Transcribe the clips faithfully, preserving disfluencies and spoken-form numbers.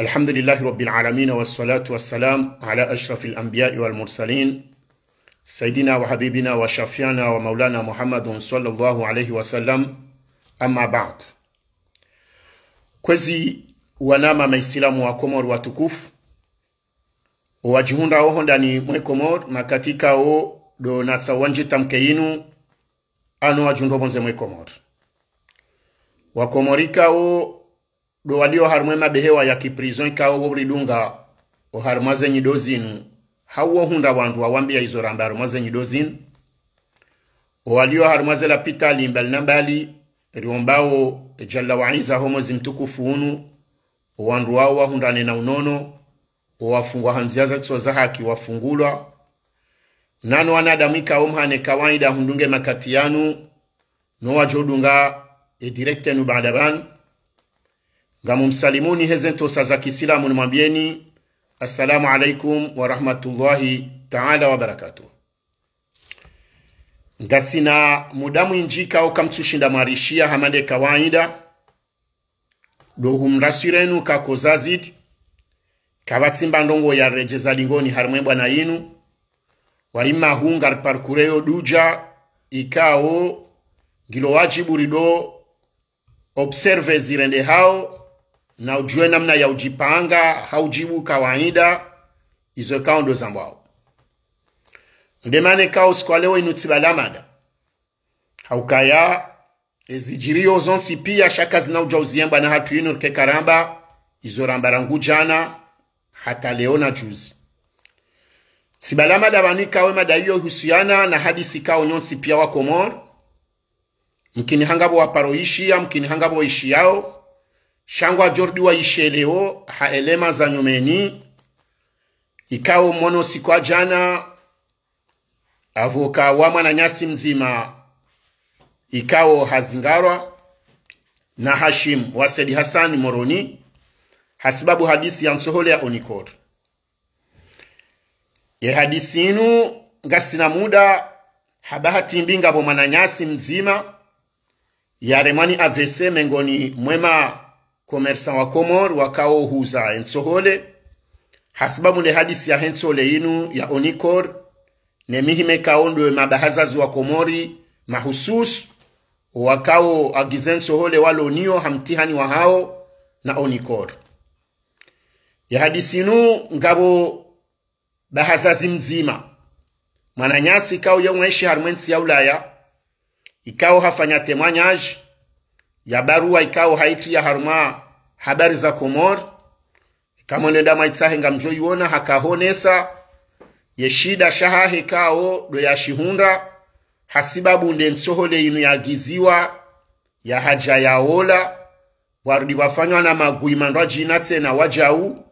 الحمد لله رب العالمين، والصلاة والسلام على أشرف الأنبياء والمرسلين، سيدنا وحبيبنا وشفيعنا ومولانا محمد صلى الله عليه وسلم. أما بعد. Kwezi wananya Maislamu wa Komori watukufu, owadjihundra oho ndani mwe Komori, makati kao ndo natsa wandjitamke yinu, ano wadjihundra opvondze mwe Komori. Wakomori kao ndo walio harumwa emabehewa ya kiprison kao woridunga oharumwa ze nyido zinu, hau wohundra wandru wawambia izo ramba harumwa ze nyido zinu. Owalio harumwa ze lapitali mbali na mbali, riombao Jalla wa Izza ho mwezi mtukufu unu, owandru wao wahundrane na unono, owafungwa ha ndzia zatsizo za haki wafungulwa. Nano wanadamu ikao mhane kawaida hundunge makati yanu, no wadjodunga e direct nu baada pvanu. Ngamumsalimuni heze ntrosa za kiislamu nimwambieni, Assalamu alaikum wa rahmatullahi ta'ala wa barakatuh. Ngasina muda mwindji kao kamtsushinda mwarishiya hama nde kawaida. Ndo humrassurenu ka ko zazidi, kapvatsi mba ndrongoo ya redjeza lingoni harumwa e bwana yinu. Wa ima hu ngari parcours yo dudja, ikao ngilo wadjibu rido observe zirendehao, na udjuwe namna ya udjipanga ha udjibu kawaida izo ikao ndo zambwao. Nde mana ikao usiku wa leo inu tsibala mada. Haukaya ezidjiriyo zontsi pia sha kazina udja uziyembwa na hatru yinu rike karamba, izo ramba rangu djana hata leo na juzi. Tsibala mada pvanu ikao e mada iyo ihusuyana na hadisi ikao nyontsi pia Wakomori, mkini ha ngapvo waparo ishiya, mkini ha ngapvo ishiyao, sha ngwadjo rudi waishiye leo ha elema za nyumeni. Ikao mwono usiku wa djana, avocat wa mwananyasi mdzima ikao hazingarwa na Hashim wa Said Hassan Moroni, hasibabu hadisi ya ntsohole ya Onicor. Ye hadisi inu ngasina muda, ha bahati mbi ngapvo mwananyasi mdzima yaremwa ni A V C mengoni mwe ma commerçant wa Komori wakao huza e ntsohole, hasibabu nde hadisi ya he ntsohole inu ya Onicor, ne mihime ikao ndo e mabahazazi wa Komori mahususu, wakao agize ntsohole walo niyo ha mtihani wahao na Onicor. Ye hadisi inu ngapvo bahazazi mdzima, mwananyasi ikao ye mweshi harumwa e ntsi ya Ulaya, ikao hafanya témoignage ya baruwa ikao haitiya harumwa Habari za Komori, ikao mwende ndamwaitsahe ngamdjo iona, hakahonesa ye shida shahahe ikao ndo yashihundra, hasibabu nde ntsohole inu yagiziwa, yahadja yaola, warudi wafanywa na magui mandrwadjina tsena wadjau,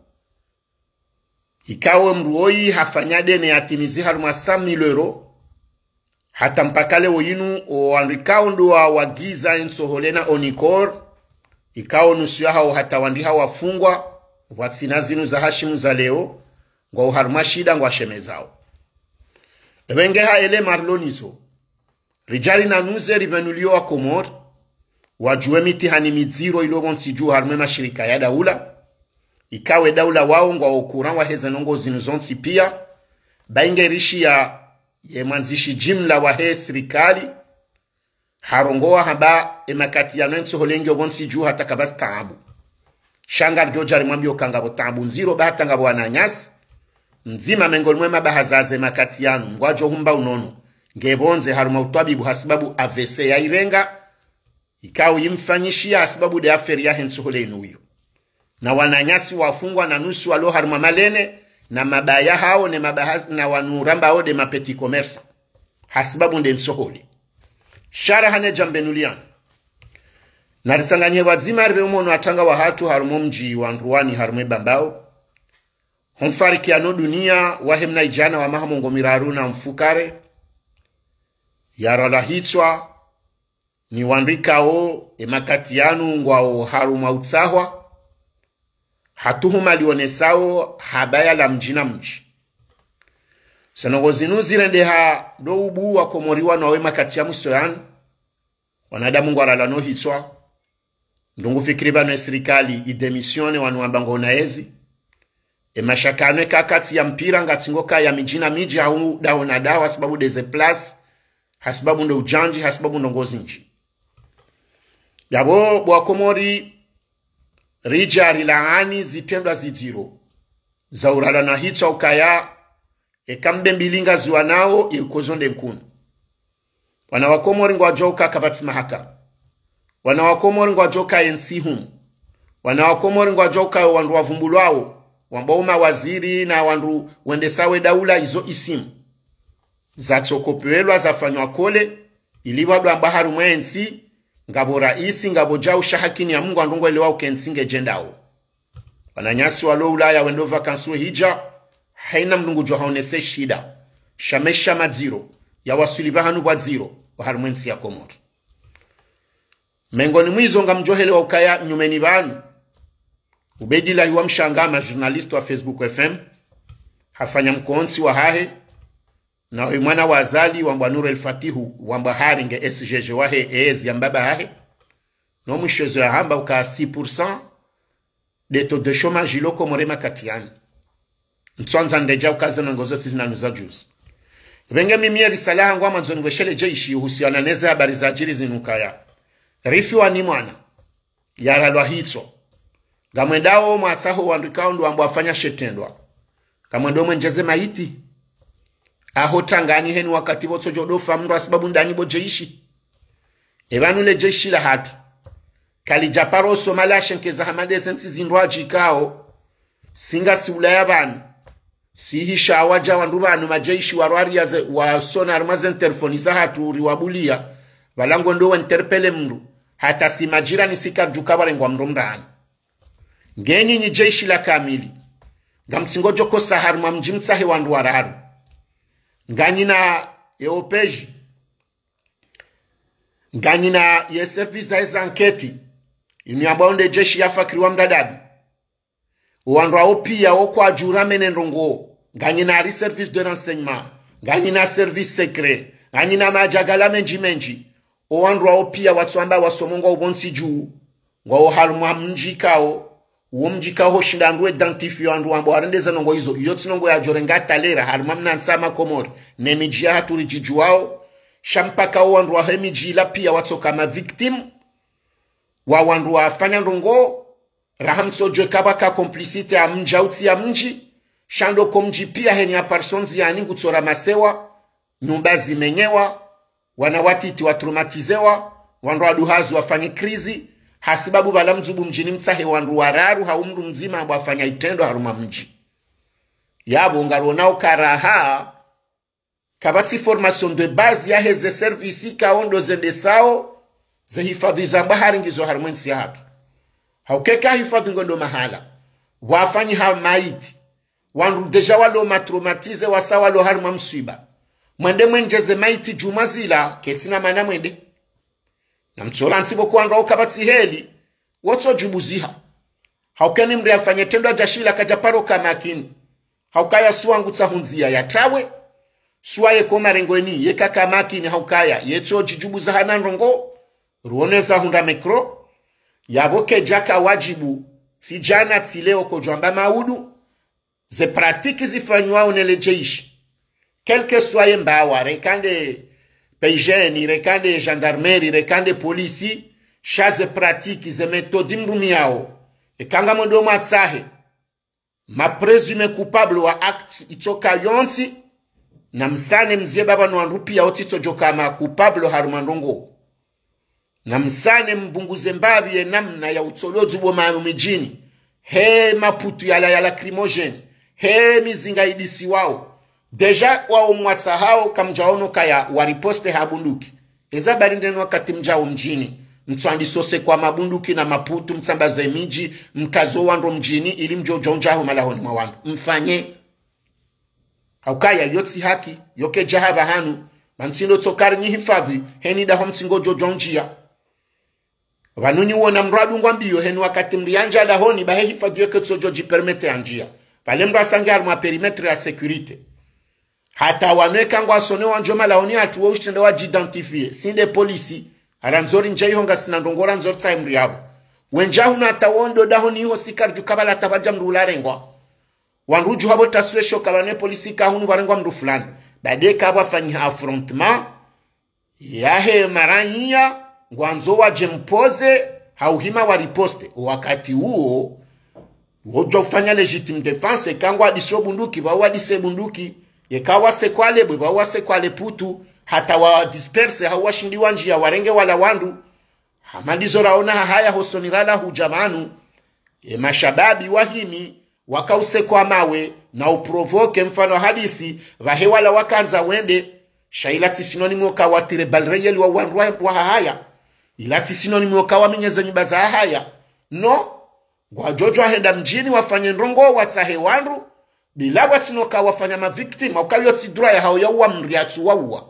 ikao mdru woyi hafanya dene yatimizi harumwa cent mille euros. Hata mpaka leo inu, owandru ikao ndo wawagiza e ntsohole na Onicor, ikao nusu yahao hata wandru hawafungwa, pvwatsina zinu za Hashimu za leo, ngwao harumwa shida ngwashemezao. Epvenge ha elema rilo nizo, ridja rinanuze ripvenuliyo Wakomori, wadjuwe mitihani midziro ilo pvontsi dju harumwa e mashirika ya daula. Ikao e daula wao ngwao courant wa heze ndrongoo zinu zontsi pia, ba inge rishiya ye mwandzishi jimla wa he sirikali, harongowa hamba e makati yanu e ntsohole ngiyo pvontsi dju hata kapvatsi taabu. Sha ngaridjo dja rimwambiyo ka ngapvo taabu ndziro ba hata ngapvo wananyasi mdzima mengoni mwe mabahazazi e makati yanu ngwadjo humba unono, nge pvondze harumwa utwabibu hasibabu A V C yairenga, ikao yimfanyishiya hasibabu nde affaire ya he ntsohole inu wiyo. Na wananyasi wafungwa na nusu walo harumwa malene, na mabaya hao, ne mabaha-, na wanu rambao nde ma petits commerçants, hasibabu nde ntsohole. Sha raha ne djambenuliyani, narisanganye pvwadzima rire umono watranga wahatru harumwa o mdji wa Ndruwani harumwa e Bambao, ho mfarikiyano dunia wa he mnaidjana wa maha mengo miraru na mfukare, yaralwa hitswa ni wandru ikao e makati yanu ngwao harumwa utsahwa, ha tuhuma lionesao hamba yala mdji na mdji. Ze ndrongoo zinu zirendeha ndo ubu Wakomori wanu wawe makati ya mwiso yanu, wanadamu ngwaralwa no hitswa, Ndrungu fikiri pvanu ye sirikali idémissionné wanu wamba ngwona yezi. E mashaka yanu eka katsi ya mpira ngatsi ngoka ya midji na midji hau daho na daho, hasibabu ndeze place, hasibabu ndo udjandji, hasibabu ndrongoo zindji. Yapvo bo Wakomori, ridja rilaani zitrendwa zidziro za urara na hitswa ukaya, eka mbe mbili ngaziwanao, ye ukozo nde nkunu. Wana Wakomori ngwadjuao uka kapvatsi mahakama. Wana Wakomori ngwadjuao uka ye ntsi hunu. Wana Wakomori ngwadjuao uka wandru wavumbulwao, wambwao mawaziri na wandru wendesao ye daula izo isimu. Zatsokopewelwa zafanywa kole, ili pvwadjwamba harumwa ye ntsi, ngapvo raisi, ngapvo djau sha hakini ya Mungu, wandru ngwelewao uka ye ntsi ngedjendao. Wananyasi walo Ulaya wendo vacances wehidja, haina mndru ngudjo haonese shida. Sha maesha madziro, ya waswili pvahanu pvwadziro, oharumwa ye ntsi ya Komori. Mengoni mwa izo ngamdjohelewa ukaya nyumeni pvanu, Ubedilahi wa Mshangama, journaliste wa Facebook F M, hafanya mkontsi wahahe, na oyi mwana wa Azali, wambwa Nour El Fatihu, wambwa hari nge S G G wahe, ezi ya mbaba hahe. No mwisho ezo yahamba uka six pour cent de taux de chômage ilo Komori makati yanu. Ntswandza ndedja ukaze na ngozo tsi zinanu za juzi. Pvenge mimi ye risala hangu amandzo ngweshele jeshi uhusiana neze habari zadjiri zinu ukaya, rifiwa ni mwana, yaralwa hitswa. Ngamwendao mwatsaho wandru ikao ndo wambwa wafanya she trendwa. Ngamwendo mwendjeze maiti. Aho tangani heni wakati pvotsodjo dofa mndru hasibabu ndanyi bo jeshi. Epvanu le jeshi lahatru kalidja paro soma lashenkeza hama ndeze ntsi zindru adjikao. Si ngasi Ulaya pvanu. Si hisha wadja wandru pvanu majeshi warwariya ze, wasona harumwa ze interphone zahatru riwabuliya. Pvala ngwendo wa interpeller mndru. Hata si majirani si kadjuka pvarengwa mndru mrani. Nge nyinyi jeshi la kamili, ngamtsi ngodjo kosa harumwa mdji mtsahe wandru wararu. Nganyina ye O P J, nganyina ye service za eza enquête, inu yambwao nde jeshi ya Fakri wa Mdadabi. Owandru wao piya wo kwadjura mene ndrongoo. Nganyina hari service de renseignement, nganyina service secret, nganyina madjagala mendji mendji. Owandru wao piya watsoamba wasomongwa upvontsi dju. Ngwao harumwa mdji kao, uwo mdji kao hoshinda wandru wa identifier wandru wambwa warendeza ndrongoo izo, iyo tsi ndrongoo yadjorenga talera, harumwa mnantsi wa Komori, ne midji yahatru ridjidjuwao, sha mpaka owandru wahe midji ila piya watsoka ma victimes wa wandru wafanya ndrongoo, raha mtsodjuwa eka pvwaka complicité ya mdji au tsi ya mdji, sha ndo ko mdji piya heni ya parsonzi yani ngutsora masewa, nyumba zimenyewa, wana watiti watraumatisewa, wandru waduhazi wafanye crise, hasibabu pvala Mdzubu mdjini mtsahe wandru wararu hau mndru mdzima wafanya itrendwa harumwa mdji. Yapvo ngarionao uka raha kapvatsi formation de base yaheze service ikao ndo zendesao ze hifadhwi zambwa hari ngizo harumwa entsi yahatru. Hauka eka hifadhwi ngwendo mahala, wafanyiha maiti, wandru déjà walo matraumatisés, wasa walo harumwa mswiba. Mwende mwendjeze maiti djumwa zila, ketsina mana mwende. Na mtsola ntsi pvoko wandru wao kapvatsi heli, wotsodjubuziha. Hauka ni mndru yafanye trendwa dja shila kadja paro ka makini. Haukaya suwa ngutsaho ndziya ya trawe, suwa yeko marengweni yeka ka makini haukaya yetsodjidjubuza hana ndrongoo, ruoneza hundra micro, yapvo kedjaka wadjibu, tsi djana tsi leo kodjwamba maudu, ze pratique zifanywao nele jeshi. Quel que soit ye mbawa, reka nde P G N, reka nde gendarmerie, reka nde polisi, sha ze pratique, ze méthode mrumiyao. Eka ngamwendo mwatsahe ma présumés coupables wa acte itsoka yontsi, namsane mzie baba no wandru piya wotsitsodjoka ma coupables harumwa ndrongoo. Namsane mbunguze mbapvi ye namna ya utsolodzi bo manu midjini, he maputu yala ya lacrymogène, he mizinga idisiwao. Déjà wao mwatsahao kamdjaono kaya wariposte ha bunduki. Eza bari ndeni wakati mdjao mdjini, mtsoandisose kwa mabunduki na maputu, mtsambaze midji, mkazo wandru mdjini, ili mdjo djo ndjaho malahoni mwa wandru. Mfanye. Haukaya yo tsi haki, yo kedja hapvahanu, mantsindo tsokari nyi hifadhwi, heni daho mtsingodjo djo ndjia. Pvanu nyi wona mndru adungwa mbiyo, heni wakati mndru yandja dahoni, bahe hifadhwi yo ketsodjo djipermettre yandjia. Pvale mndru asange harumwa périmètre ya sécurité. Hata wanu eka ngwasone wandjo malahoni hatru wo ushitrende wadji identifier. Si nde polisi, arandzo rindje iho ngasina ndrongoo randzo ritsahe mndru yapvo. Wendji hunu hata wondo dahoni iho sikari dju kabala hata pvadja mndru ularengwa. Wandru udju hapvo taswesho kabane polisi kahunu pvarengwa mndru fulani. Baadaye kapvwafanyiha affrontement yahe maraiya, ngwandzo wadje mpoze, hauhima wa riposte. Wakati uwo, wodjwa ufanya légitime défense, eka ngwadisio bunduki, pvao wadise bunduki. Yeka wase kwale bwe, pvao wase kwale putu, hata wa disperse, hau washindi wa ndziya, warenge wala wandru. Hama ndizo raona hahaya hosoni rala hudja pvanu. E mashababi wahimi, wakausekwa mawe, na uprovoke mfano hadisi, pvahe wala wakandza wende, sha ila tsi sinoni mwoka watire balreyeli wa wandru wa, wa hahaya. Ila tsi sinoni mwoka wamenyeze nyumba za hahaya. No, ngwadjodjo wahenda mdjini wafanye ndrongoo watsahe wandru, bila pvwatsinoka wafanya ma victime, ukayo tsi droit yahao ya uwa mndru yatsu wa uwa.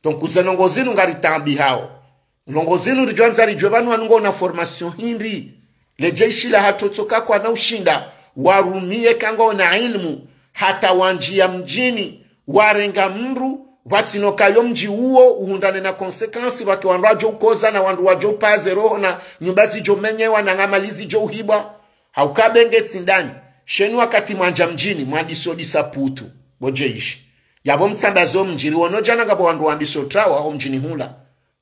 Donc, ze ndrongoo zinu ngaritaabihao. Ndrongoo zinu ridjwandza ridjuwe pvanu wanu ngwona formation hindri. Le jeshi lahatru tsi uka kwana ushinda, warumie eka ngwona ilmu, hata wandjiya mdjini, warenga mndru, pvwatsinoka yo mdji uwo, uhundrane na conséquence, pvake wandru wadjo ukoza na wandru wadjo upaze roho na nyumba zidjo menyewa na ngamali zidjo uhibwa. Hauka benge tsi ndani, sha inu wakati mwandja mdjini, mwandisio disa putu, bo jeshi. Yapvo mtsambazo mdji riwono djana ngapvo wandru wandisio trawa, ho mdjini hula.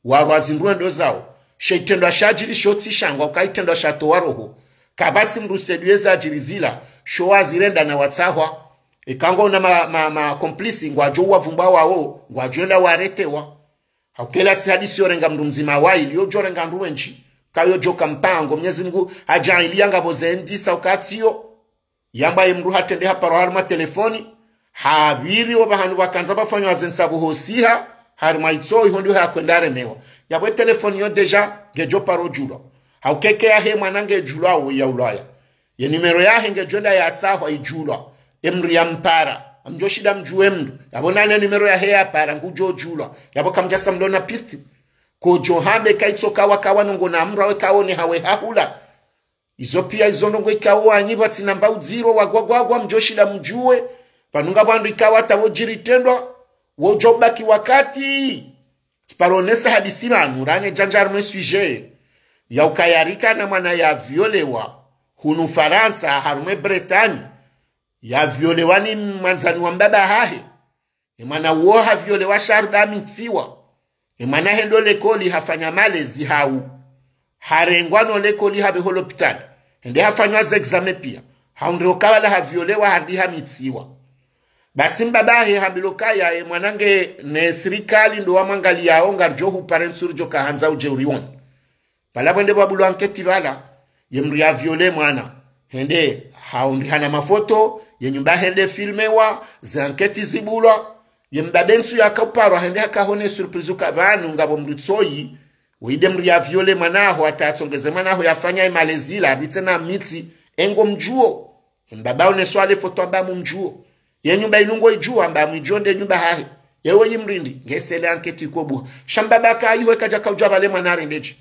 Warwa zindru wendo zao. Sha itrendwa shadjiri sho tsi shangwa, uka itrendwa shatowa roho. Kapvatsi mndru seduye zadjiri zila, sho wazirenda na watsahwa. Eka ngwona ma, ma, ma complice, ngwadjo uwavumba wao, ngwadjo enda waretewa. Hauka ila tsi hadisi yorenga mndru mdzima wa ili, yodjorenga wandru wendji, kayodjoka mpango, Mnyezi Mngu hadjaaliya ngapvo zendisa ukatsiyo. Yamba ye mndru hatrende haparwa harumwa telefoni, hapviri opvahanu pvakandza pvafanywa ze ntsabuho siha, harumwa itso iho ndiho hakwenda haremewa. Yapvo ye telefoni yo déjà, ngedjo paro djulwa. Hauka eka yahe mwana ngedjulwa wo ya ulwaya. Ye numéro yahe ngedjo enda yatsahwa idjulwa. E mndru yampara, ngamdjo shinda mdjuwe mndru. Yapvo nane numéro yahe yapara, ngudjo djulwa. Yapvo kamdjasa mndro na piste. Kodjo hambe kaitso kawa kawa nongo na mndru awe kaone hawe hahula. Izo pia izo ndrongoo ikao wanyi pvatsina mba udziro wagwagwagwa ngamdjo shinda mdjuwe. Pvanu ngapvo wandru ikao hata wodjiri trendwa, wodjo ubaki wakati. Tsiparonesa hadisi pvanu, rane djandja harumwa e sujet ya ukaya rika na mwana yaviolewa, hunu Farantsa, harumwa e Bretagne, yaviolewa ni mwandzani wa mbaba hahe. E mwana uwo haviolewa sha harudi hamitsiwa. E mwana hendo lekoli hafanya malezi hau. Harengwa no lekoli hapvehwa lopitali. Hende hafanywa ze examen pia. Haundre uka wala haviolewa harudi hamitsiwa. Basi mbaba hahe hambilwa ukaya e mwana nge ne sirikali ndo wamwangaliyao ngaridjo hupare ntsu ridjo kahandza udje urione. Pvala pvwende pvwabulwa enquête pvala, ye mndru yaviole mwana. Hende, haundrihana mafoto, ye nyumba hende filmewa, ze enquête zibulwa, ye mbaba e ntsu yakauparwa, hende hakahone surprise uka pvanu ngapvo mndru tsoyi, woyi nde mndru yaviole mwana haho, hata yatsongeze mwana haho yafanya e malezi la, apvitse na mitsi, e ngomdjuo. Mbaba oneswa le foto amba ngamumdjuo. Ye nyumba inu ngoidjuo amba ngamwidjuo nde nyumba hahe. Yewe yi mrindi, ngesele enquête ikobuha. Sha mbaba kayiho kadjakaudjua pvale mwana arendedje.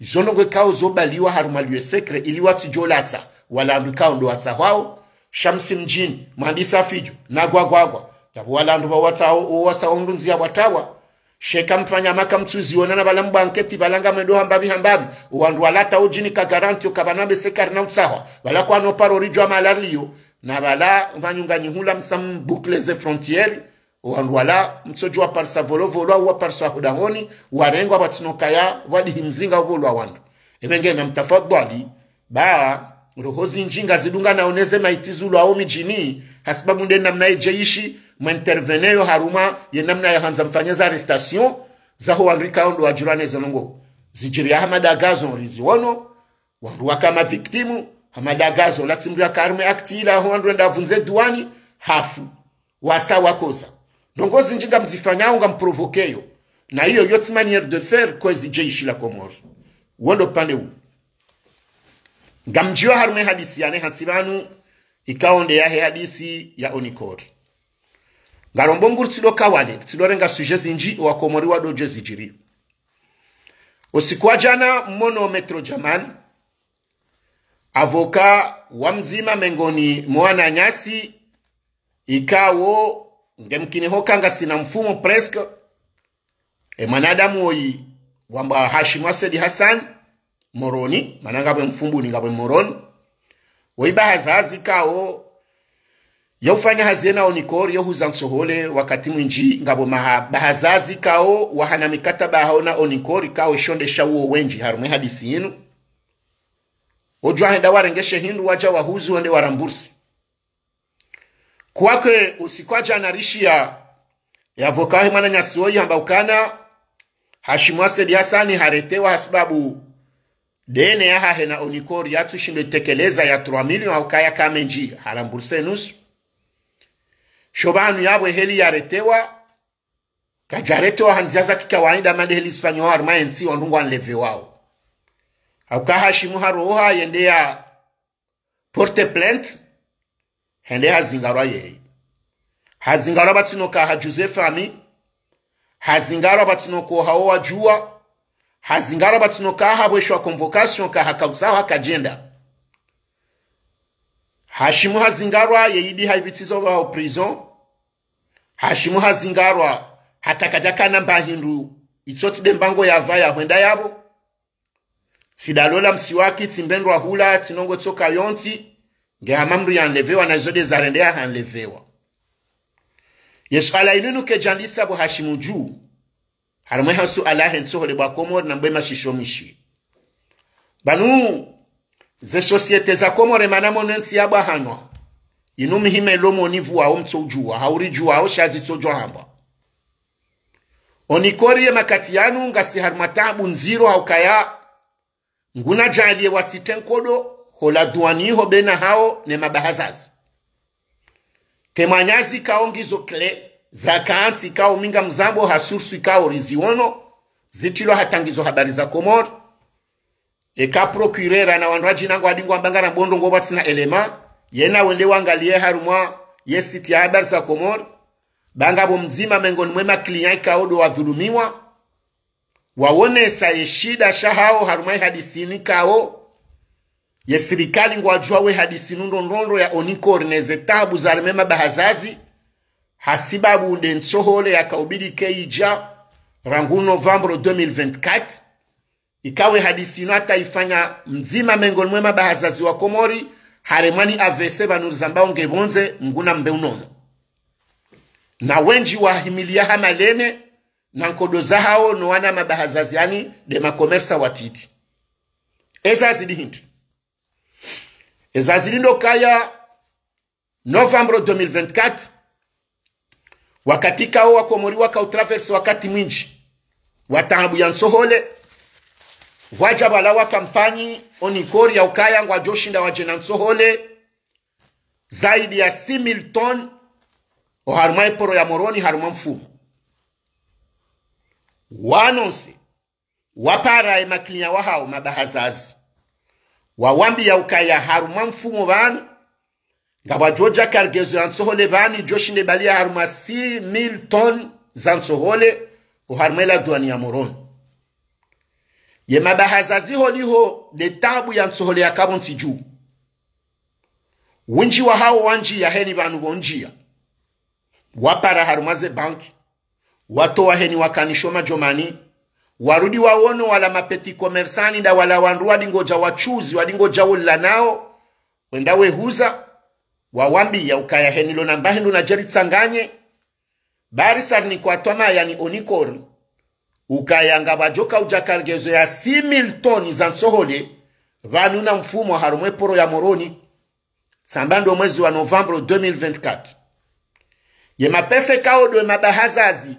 Izo ndrongoo ikao zobaliwa harumwa lieu secret ili watsidjo latsa, wala wandru ikao ndo watsahwao, sha msi mdjini, mwandisa fidjo, na gwagwagwa. Yapvo wala wandru pvao watsao, owasa ondru ndzia pvwatawa. Sha eka mfanya maka mtsuziona na pvala mbwa enquête pvala ngamwendo hambapvi hambapvi. Owandru wala hata odjini ka garanti uka pvanu pvese karina utsahwa. Pvala kwano paro ridjua mahala riliyo. Na pvala pvanyunganyi hula msa mboucler ze frontières. Owandru wala mtsodjua waparisa volovolo, au waparisa hodahoni, warengwa pvwatsina ukaya, pvwadihi mzinga upvolwa wandru. Epvenge na mtafadhwali, ba, roho zindji ngazidunga na oneze maiti zulu hao midjini, hasibabu nde namna ye jeshi, mwintervenir yo harumwa, ye namna yahandza mfanye ze arrestation, zaho wandru ikao ndo wadjirwa ne ze ndrongoo. Zidjiri ya Hamada Gazon riziwono, wandru waka ma victimes, Hamada Gazon, la tsi mndru yaka harumwa e acte ila ho wandru wenda wavundze duwani, hafu. Wasa wakoza. Ndrongoo zindji ngamzifanyao ngamprovoquer yo. Na iyo yo tsi manière de faire kwezi jeshi la Comores. Wo ndo upande wu. Ngamdjio harumwa e hadisi yane hantsi pvanu, ikao nde yahe hadisi ya Onicor. Ngarombo nguri tsido kawale, tsido renga sujet zindji, owakomori wadodjo zidjiri. Osiku wa djana, mmono Maître Djamal, avocat wa mdzima mengoni mwa wananyasi, ikao ngemkini hoka ngasina mfumo presque, e mwanadamu woyi wambwa Hashim Asedi Hassan, Moroni, mana ngapvo Mfumbuni, ngapvo Moroni. Wo ibahazazi kao, yo ufanya hazi yena Onicor, yo huza ntsohole, wakati mwindji, ngapvo maha-, bahazazi kao, wahana mikataba hao na Onicor, kao ishondesha uwo wendji, harumwa ye hadisi yinu. Odjo henda warengeshe hindru, wadja wahuzu, wende warambursi. Kwakwe usiku wa djana rishiya, ye avocat wahe mwananyasi woyi hamba ukana, Hashimu Asedi Hasani haretewa hasibabu dene yahahe na Onicor yatsushindo itekeleza ya trois millions hauka yaka mendji, haramburse nusu. Sho pvanu yapvo heli yaretewa, kadjaretewa ha ndziya za kikawaida mana nde heli zifanywa harumwa yentsi wandru ngwanlevewao. Hauka Hashimu haroha yende ya porte plainte, hende hazingarwa yeye. Hazingarwa pvatsina uka hadjuze famiyi, hazingarwa pvatsina uka hawo wadjuwa, hazingarwa pvatsina uka hapvweshwa convocation ka hakautsaha kadjenda. Hashimu hazingarwa, ye idi haipvitsizo pvao prison. Hashimu hazingarwa, hata kadjakana mba hindru, itsotsi nde mbango yapvaya hwenda yapvo. Tsidalola msiwaki, tsimbendrwa hula, tsinongo tsoka yontsi, nge hama mdru yanlevewa na izo nde zarendeha hanlevewa. Ye suala inu nuke djandisa pvo Hashimu dju, harumwa ye ha suala he ntsohole pvwa Komori na mbwe mashisho mwishi. Pvanu, ze société za Komori mana mwono yentsi yapvwa hanwa. Inu mihime lomo nivu wao mtso udjuwa, hauri djuwa hao shazi tsodjo hambwa. Onicor ye makati yanu ngasi harumwa taabu ndziro haukaya nguna djaliye watsite nkodo, ho la douane ho bena hao ne mabahazazi. Temwanyazi kao ngizo clé, za kantsi kao mi ngamzambo ha source kao riziwono, zitilwa hata ngizo Habari za Komori. Eka procureur na wandru wadjina ngwadingwa mbangara mbondo ngo pvatsina élément, yena wende wangaliye harumwa ye site ya Habari za Komori, pvanga pvo mdzima mengoni mwe ma client kao ndo wadhulumiwa, wawonesa ye shida shahao harumwa ye hadisi ini kao, ye sirikali ngwadjuwa we hadisi inu ndo ndrongoo ya Onicor ne ze taabu zareme mabahazazi, hasibabu nde ntsohole yakaubidi keidja, rangu novembre deux mille vingt-quatre, ikawe hadisi inu hata ifanya mdzima mengoni mwe mabahazazi wa Komori, haremwa ni A V C pvanu rizambao nge pvondze, nguna mbe unono. Na wendji wahimiliya ha malene, na nkodo zahao no wana mabahazazi yani nde makomersa watiti. Eza zili hindri. Eza zili ndo kaya novembre deux mille vingt-quatre, wakati kao wa Komori wakautraverse wakati mwindji wa taabu ya ntsohole, wadja pvala wa kampanyi Onicor ya ukaya ngwadjoshinda wadje na ntsohole zaidi ya six mille tonnes, oharumwa ye poro ya Moroni harumwa mfumo. Wanonse, wapara ye ma client wahao mabahazazi. Wawambiya ukaya harumwa mfumo pvanu, ngapvwadjodja cargaison ya ntsohole pvanu idjoshinde baliya harumwa six mille tonnes za ntsohole, oharumwa ye la douane ya Moroni. Ye mabahazazi holiho nde taabu ya ntsohole yakapvo ntsi dju. Wendji wahao wandjiya heni pvanu pvondjiya. Wapara harumwa ze banki. Watowa heni wakanisho madjomani. Warudi wawono wala ma petits commerçants nda wala wandru wadingodja wachuzi, wadingodja wola nao. Wenda wehuza. Wawambiya ukaya heni lona mba hindru na djeri tsanganye. Bari sarni kwatwa maya ni Onicor, ukaya ngapvwadjoka udja cargaison ya six mille tonnes za ntsohole, pvanu na mfumo harumwa ye poro ya Moroni, tsamba ndo mwezi wa novembre deux mille vingt-quatre. Ye mapesa kao ndo ye mabahazazi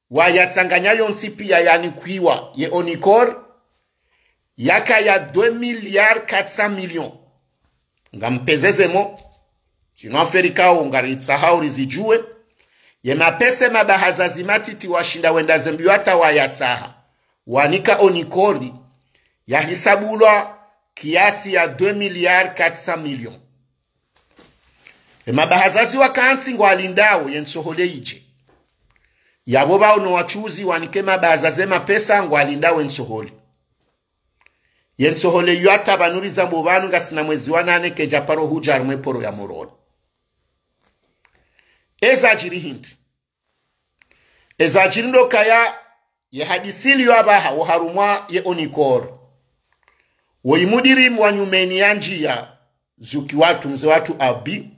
wayatsanganya yontsi piya yanikwiwa ye Onicor, yakaya deux milliards quatre cents millions. Ngampezeze mo, tsino affaire kao ngaritsahao rizidjuwe. Ye mapesa mabahazazi matiti washinda wenda zembiyo hata wayatsaha, wanika Onicor, yahisabulwa kiasi ya deux milliards quatre cents millions. Ye mabahazazi wakantsi ngwalindao ye ntsohole idje. Yapvo pvao no wachuzi wanike mabahazazi ye mapesa ngwalindao ye ntsohole. Ye ntsohole iyo hata pvanu rizambo pvanu ngasina mwezi wa nane kedja paro hudja harumwa ye poro ya Moroni. Eza djiri hindri. Eza djiri ndo kaya ye hadisi iliyo apvaha oharumwa ye Onicor. Woyi mudiri wa nyumeni ya ndjiya, zuki watru, mze watru Abi.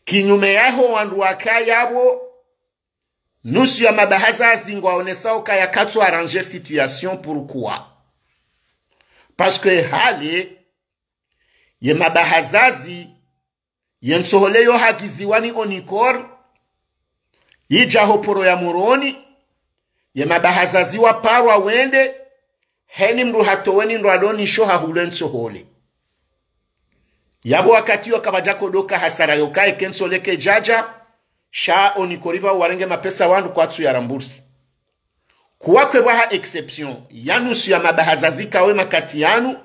Kinyume yaho wandru wakaya pvo, nusu ya mabahazazi ngwaonesao ukaya katsu arranger situation. Pourquoi? Parce que hale, ye mabahazazi, ye ntsohole yo hagiziwa ni Onicor, yidja ho poro ya Moroni, ye mabahazazi waparwa wende, heni mndru hatowe ni ndro ado nisho hahule ntsohole. Yapvo wakati yo kapvadja kodoka hasara yo kaye ke ntsohole kayidjadja, sha Onicor pvao warenge mapesa wandru kwatsu ya rembourser. Kuwa kwepvwaha exception ya nusu ya mabahazazi kawe makati yanu,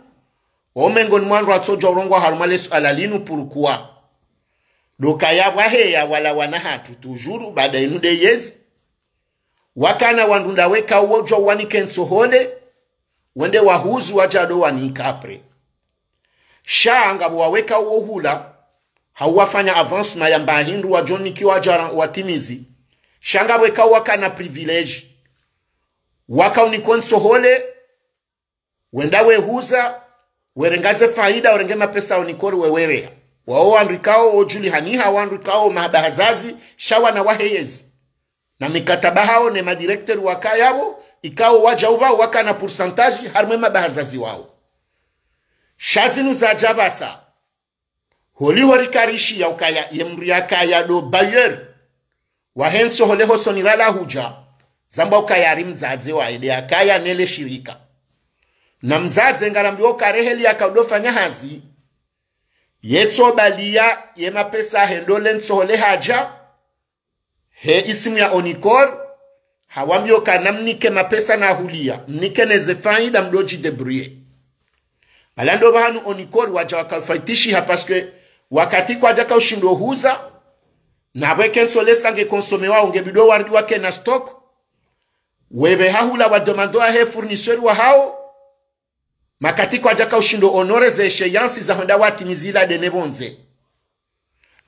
wo mengoni mwa wandru watsodjua urongoa harumwa le suala linu. Pourquoi? Ndo ukaya pvwaheya wala wana hatru toujours, baada inu nde yezi. Wakana wandru ndawe kawo djua wanike ntsohole, wende wahuzu wadja ndo wanika après. Sha ngapvo wawe kawo hula, hau wafanya avancement ya mba hindru wadjo nikiwa djara watimizi. Sha ngapvo kawo wakana privilège. Waka unikwa ntsohole, wenda wehuza, werenga ze faida, werenge mapesa Onicor wewereya. Wao wandru ikao odjulihaniha, wandru ikao mabahazazi, sha wana wahe yezi. Na mikataba hawo ne madirecteur wakaya pvo, ikao wadja upva wakana pourcentage harumwa ye mabahazazi wawo. Sha zinu zadja pvasa. Holiho rikarishiya ukaya ye mndru yakaya ndo bailleur wahe ntsohole hosoni rala hudja, zamba ukaya ari mdzadze waye nde yakaya nele shirika. Na mdzadze ngarambiwa uka reheli yaka udofanya hazi, yetso baliya ye mapesa hendo le ntsohole hadja, he isimu ya Onicor, hawambiwa uka namnike mapesa na huliya, mnike neze faida mdodji débrouiller. Pvala ndo pvahanu Onicor wadja wakafaitishiha parce que wakati kwadja kaushindo huza, na pvwe ke ntsohole sa nge consommewa, nge bidi waridi wakena stock, wepve hahula wa demande wahe fournisseur wahawo, makati kwadja kaushindo honorer ze échéances za hwenda watimizi la dene pvondze.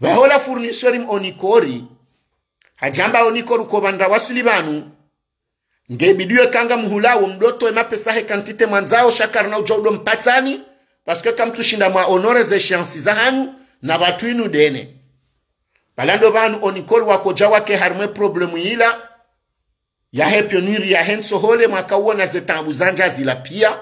Pvaho la fournisseur m Onicor, hadjamba Onicor uko pvandra wasuli pvanu, nge bidi ye ka ngamhulawo mdotowe mapesa he quantité mwandzao sha karina udjo udo mpatsani, parce que kamtsushinda mwa honorer ze échéances za hanyu, na pvatru inu dene. Pvala ndo pvanu Onicor wakodja wake harumwa ye problème yila, yahe pénurie yahe ntsohole mwaka uwona ze taabu zandja zila piya.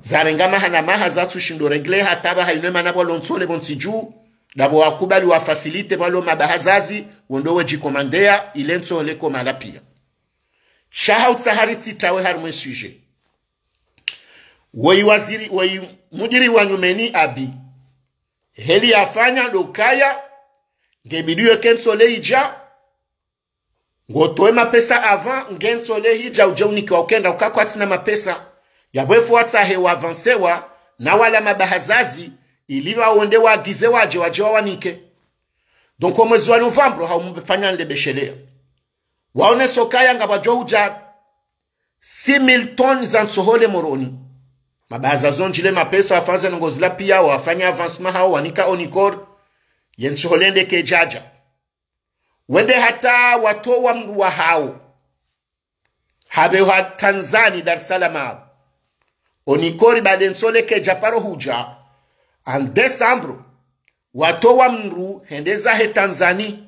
Zarenga maha na maha zatsushindo régler hata pvaha inu emana pvwa lo ntsohole pvontsi dju, ndapvo wakubali wa faciliter pvwa lo mabahazazi, wo ndo wedji commander, ile ntsohole komala piya. Sha ha utsaha ritsitawe harumwa ye sujet. Woyi waziri, woyi mudiri wa nyumeni Abi, heli yafanya ndo ukaya, nge bidi ye ke ntsohole idja, ngotowe mapesa avant, nge ntsohole hidja udje unikiwa ukenda uka kwatsina mapesa. Yapvo efo watsahe wa avancewa na wala mabahazazi, ili pvao wende wagize wadje, wadje wawanike. Donc, omwezi wa novembre, hau mfanya nle besheleya. Waonesa ukaya ngapvadjo udja six mille tonnes za ntsohole Moroni. Mabahazazi ondjile mapesa, wafanya ze ndrongoo zila piya, wafanya avancement hawo, wanika Onicor, ye ntsohole nde kayidjadja. Wende hata watowa mndru wahawo hapve ha Tanzanie, Dar es Salaam hapvo. Onicor baada ye ntsohole kayidja paro hudja, en décembre, watowa mndru hende zahe Tanzanie,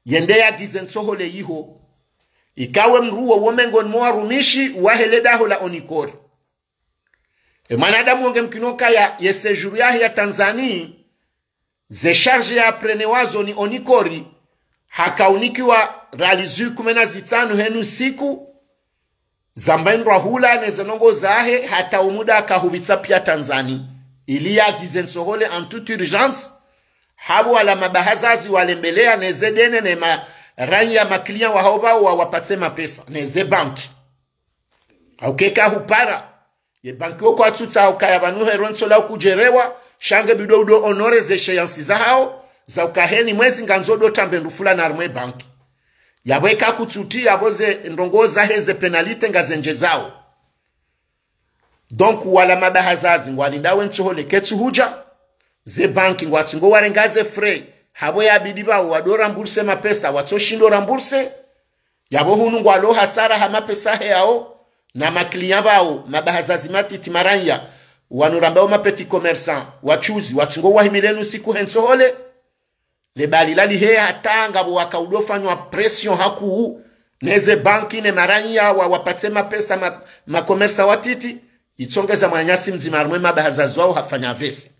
yende yagize ntsohole yiho. Ikawe mndru wo, wo mengoni mwa warumishi wahe le daho la Onicor. E mwanadamu wo nge mkino ukaya ye séjour yahe ya Tanzanie, ze charge ya prenewa zo ni Onicor, haka unikiwa riali zihwi kume na zitsanu heni usiku, zamba indrwa hula neze ndrongoo zahe, hata umuda akahupvitsa piya Tanzanie, ili yagize ntsohole en toute urgence, hapvo wala mabahazazi walembeleya neze dene ne ma, raiya ma clients wahawo pvao wa, wapatse mapesa, neze banki. Hauka kahupara, ye banki wo kwatsutsaha ukaya pvanu he ntsohole ukudjerewa, sha nge bidi udo honorer ze échéances zahawo, za uka heni mwezi ngandzo udo tambe ndru fulani harumwa ye banki. Yapvo eka kutsuti, yapvo ze ndrongoo zahe ze pénalité ngazendjezao. Donc, wala mabahazazi ngwalindao ye ntsohole ketsu hudja, ze banki ngwatsingo warenga ze frais, hapvo yabidi pvao wado rembourser mapesa, watsoshindo rembourser, yapvo hunu ngwalo hasara ha mapesa he yawo, na ma clients pvao, mabahazazi matiti, maraya, wanu rambao ma petits commerçants, wachuzi, watsingo wahimilenu siku he ntsohole. Le bali lalihe hata ngapvo waka udofanywa pression hakuu, neze banki ne maraya wa, wapatse mapesa ma, ma commerçants watiti, itsongeza mwananyasi mdzima harumwa ye mabahazazi wao hafanya vesi.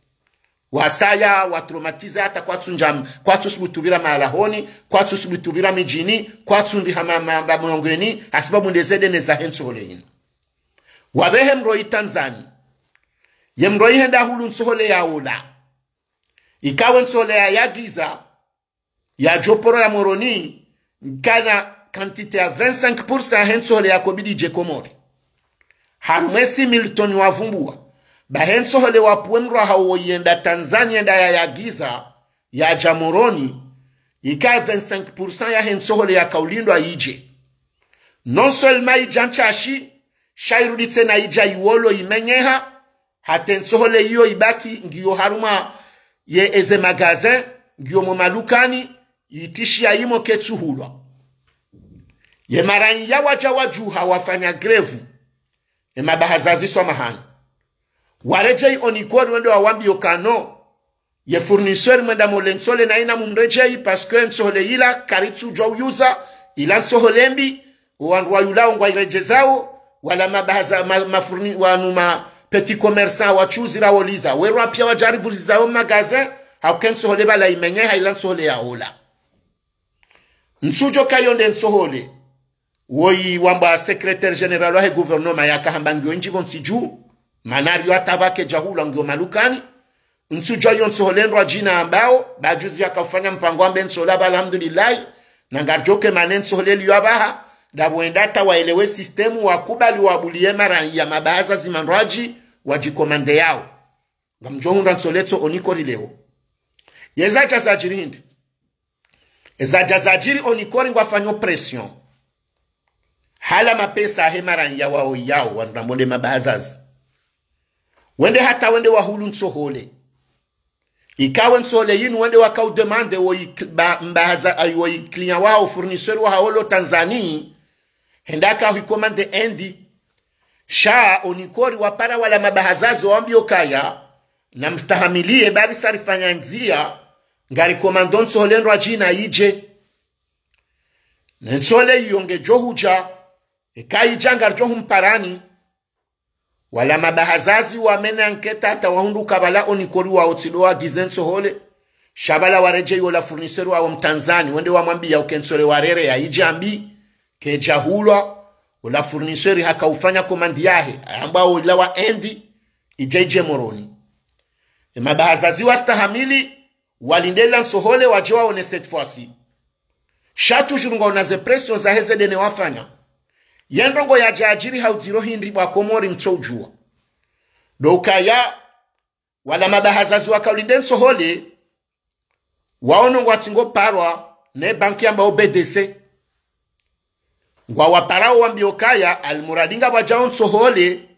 Wasaya, watraumatiser hata kwatsu ndjam, kwatsu subutu pvira mahalahoni, kwatsu subutu pvira midjini, kwatsu ndriha ma, ma, ma mlongweni, hasibabu nde ze dene zahe ntsohole yinu. Wapvehe mroi Tanzanie. Ye mroi hende hahulu ntsohole yaola. Ikao ye ntsohole yayagiza, yadjo poro ya Moroni, ngena quantité ya vingt-cinq pour cent yahe ntsohole yakobidi idje Komori. Harumwa ye six mille tonnes wavumbua, bahe ntsohole wapvuwe mrwaha woyi yenda Tanzanie yenda yayagiza, yadja Moroni, ika vingt-cinq pour cent yahe ntsohole yakaulindwa idje. Non seulement idja ntsashi, sha irudi tsena idja iwolo imenyeha, hata ye ntsohole iyo ibaki ngiyo harumwa ye eze magasin, ngiyo mo madukani, itishiya imo ketsuhulwa. Ye maraya wadja wadjuha wafanya grève, ye mabahazazi swamahani. Waredjeyi Onicor wende wawambiye ukaya no, ye fournisseur mwenda mole ntsohole na ina mumredjeyi, parce que ntsohole yila karitsudjuwa uyuza, ila ntsohole mbi, owandru wayulao ngwairedjezao, wala mabahaza, ma, ma fourni, wanu ma petits commerçants, wachuzi rawoliza. Werwa piya wadja warivuliza wo magasin, hauka ye ntsohole pvala imenyeha ila ntsohole yaola. Ntsudjo kayo nde ntsohole woyi wambwa secrétaire général wahe gouvernement yaka hamba ngiyo indji pvontsi dju, mana riyo hata pvwa kedjahulwa ngiyo madukani. Ntsudjuwa yo ntsohole ndrwadjina ambao, ba juzi yaka ufanya mpango wambe ntsohole pvala alhamdulillahi, na ngaridjo ke mana ye ntsohole liyo apvaha, ndapvo wenda hata waelewe système wakubali wabuliye maraya mabahazazi mandrwadji wadjikomande yao. Ngamdjo hundra ntsohole tso Onicor leo. Ye zadja zadjiri hindri. Eza dja zadjiri Onicor ngwafanyo pression. Hala mapesa yahe maraya wao yao wanu rambao nde mabahazazi. Wende hata wende wahulu ntsohole. Ikao ye ntsohole yinu wende waka udemande woyi cl-, ba, mbahaza, ayi woyi client wahao, fournisseur wahao lo Tanzanie. Hende haka huikomande Inde. Sha Onicor wapara wala mabahazazi wawambiya ukaya, namstahamiliye bari sa rifanya ndziya, ngarikomando ntsohole ndrwadjina idje. Ne ntsohole iyo ngedjo hudja, eka idja ngaridjo humparani. Wala mabahazazi wamene enquête hata wahundru uka pvala Onicor wao tsi ndo wagize ntsohole. Sha pvala waredjeyi ola fournisseur wao Mtanzania, wende wamwambiya uka ye ntsohole warere ya idja mbi, kedjahulwa, ola fournisseur haka ufanya commande yahe, ayambwa ola wa Inde, idja idje Moroni. Ye mabahazazi wastahamili, walinde ila ntsohole wadje waone cette fois-ci. Sha toujours ngwaona ze pression zahe ze dene wafanya. Ye ndrongo yadja yadjiri ha udziro hindri bo wa Komori mtso udjuwa. Ndo ukaya, wala mabahazazi waka ulinde ntsohole, waono ngwatsingo parwa ne banki yambwao B D C. Ngwawaparao wawambiya ukaya, almuradi ngapvwadjao ntsohole,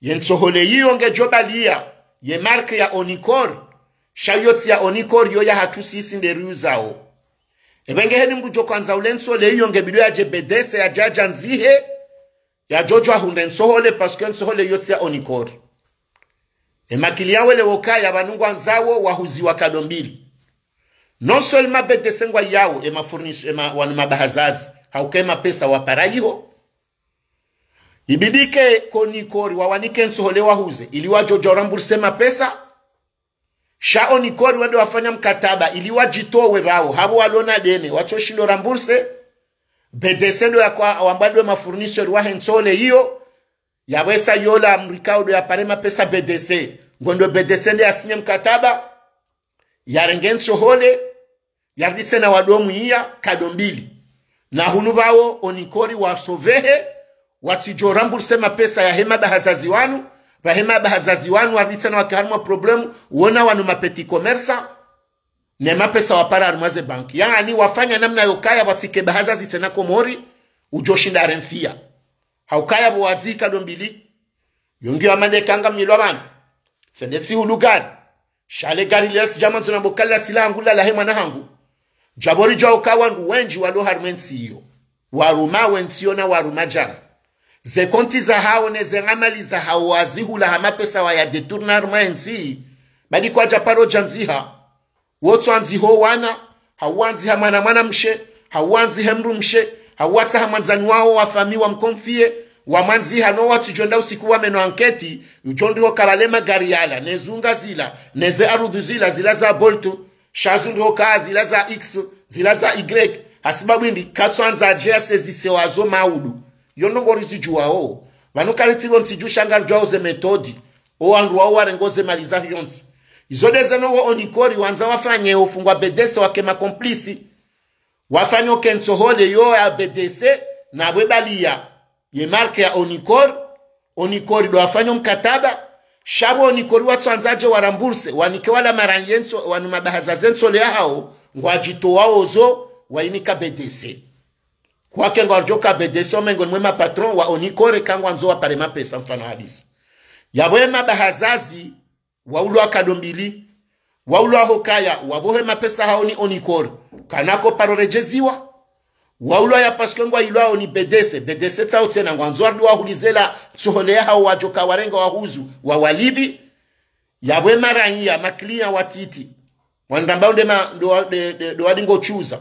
ye ntsohole yiyo ngedjo baliya, ye marque ya Onicor, sha yo tsi ya Onicor yo yahatru sisi nde riuzao. Epvenge heni mdru djo hwandza ule ntsohole yiyo ngebidi yadje B D C yadje yadjandzihe, yadjo djuwa hundre ntsohole, parce que ntsohole yo tsi ya Onicor. Ye ma client wele wokaya pvanu ngwandzao wahuziwa kado mbili. Non seulement B D C ngwayao, ye ma fournis-, ye ma, wanu mabahazazi, hauka ye mapesa wapara yiho. Ibidi ke Onicor wawanike ntsohole wahuze, ili wadjo djuwa uramburse mapesa. Sha Onicor wende wafanya mkataba, ili wadjitowe pvao, hapvo walona dene, watso shinda uramburse. B D C ndo yakwa, wambwa ndo ma fournisseur wahe ntsohole yiyo, yapvwesa yola mrikao ndo yapare mapesa B D C. Ngondo B D C nde yasinye mkataba, yarenge ntsohole, yaridi tsena wado mwiya kado mbili. Na hunu pvao Onicor wasauvehe, watsidjo ramburse mapesa yahe mabahazazi wanu, pvahe mabahazazi wanu waridi tsena wake harumwa problème, wona wanu ma petits commerçants, ne mapesa wapara harumwa ze banki. Yaani wafanya namna yokaya watsike bahazazi tsena Komori, udjo shinda aremfiya. Haukaya pvo wadzihi kado mbili, yo ngiyo amande kanga mnyilwa pvanu. Tsende tsihulu gari. Sha le gari lila tsidja mwandzo nambe ukaya tsi langu, la lahe mwana hangu. Djapvo ridjuwa uka wandru wendji walo harumwa ye ntsi iyo, warumwa we ntsi iyo na warumwa djana. Ze konti zahao ne ze amali zahao wazihula ha mapesa waya détourner harumwa entsi, badi kwadja paro djandziha. Wotso andziho wana, hau wandziha mwana mwanamshe, hau wandzihe mdrumshe, hau watsaha mwandzani waho wa famiyi wamconfier, wamwandziha no watsidjo enda usiku wameno anketi, udjo ndriho kabale magari yala, ne zunga zila, ne ze arudhu zila, zila za Bolt, sha zundriho ka zila za X, zila za Y, hasibabu hindri, katso andza adje ya saisir wazo maudu. Yo ndrongoo rizidjuwao. Pvanu karitsi pvo ntsi dju sha ngaridjuwao ze méthode. O wandru wao warengo ze mali zaho yontsi. Izo nde zeno wo Onicor wandza wafanye, ofungwa B D C wake ma complices. Wafanye oke ntsohole yo ya B D C, na bwe baliya ye marque ya Onicor. Onicor ndo wafanye omkataba. Sha pvo Onicor watso andza adje wa rembourser, wanike wala maranyi ye ntso, wanu mabahazazi ye ntsohole yahao, ngwadjitowa ozo, wayinika B D C. Kwake ngwaridjo ka B D C o mengoni mwe ma patron wa Onicor ka ngwandzo wapare mapesa mfano hadisi. Yapvo ye mabahazazi, waulwa kado mbili, waulwa hokaya, wapvohe mapesa hao ni Onicor, kana ko paro redjeziwa, waulwa ya parce que ngwailwao ni B D C, B D C tsao tsena ngwandzo warudi wahulize la ntsohole yahao wadjo ka warenga wahuzu, wawalipvi, yapvo ye maranyi ya ma client watiti. Wandru ambao nde ma, ndo wa, nde, nde, ndo wadi ngo tsuza.